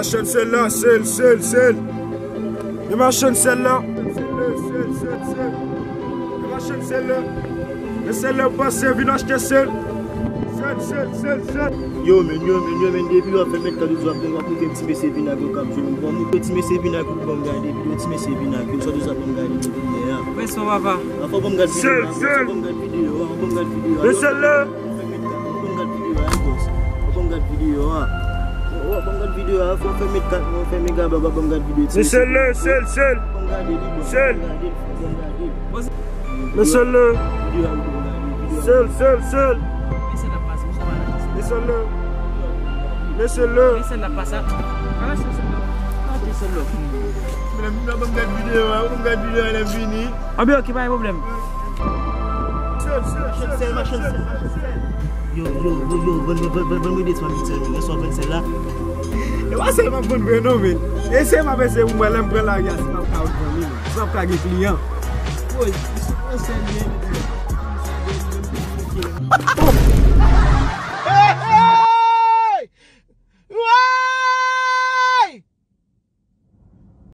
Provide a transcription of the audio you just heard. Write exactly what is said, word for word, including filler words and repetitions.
Machann sèl la, sèl, sèl, sèl. E machann sèl la. Sèl, sèl, sèl, sèl. E machann sèl la. E sèl la, pase vin achte sèl. Sèl, sèl, sèl, sèl. Yo, men, yo, men, yo, men, depi w ap fè mèt kat ou di w ap, w ap montre ti mesye vin ak yo k ap jwe m. Bon, montre ti mesye vin ak yo pou ban m gade videyo, ti mesye vin ak yo, sa w di w ap ban m gade depi yè a. Mwen son papa. Fò ban m gade videyo a, sèl, sèl. Ban m gade videyo a, ban m gade videyo a. E sèl la. Ban m gad videyo a, bòs. Ban m gad videyo a. Ban m gad videyo a, fò fè mèt kat, fò fè mega baba, ban m gad videyo. Men sèl la, sèl, sèl. Ban m gade li, bòs. Sèl. Ban m gade li, ban m gade li. Men sèl la. Videyo a, ban m gade videyo a. Sèl, sèl, sèl. Men sèl la. Men sèl la. Mesye, lè m vin nan, ban m gad videyo a, ban m gad videyo a, lè m vini. Anben, ok, pa gen pwoblèm. Sèl, sèl, sèl, sèl, machann sèl, machann sèl. Yo, yo, yo, yo, ban, ban, ban, ban, ban mwen de twa minit sèlman. Lè sa w vann sèl la. E pa sèl m ap vann vre non, men. E se m ap eseye pou m wè lè m pran lari a, si m ap ka vann li, men. Si m ap ka gen kliyan. Woy, sèl byen.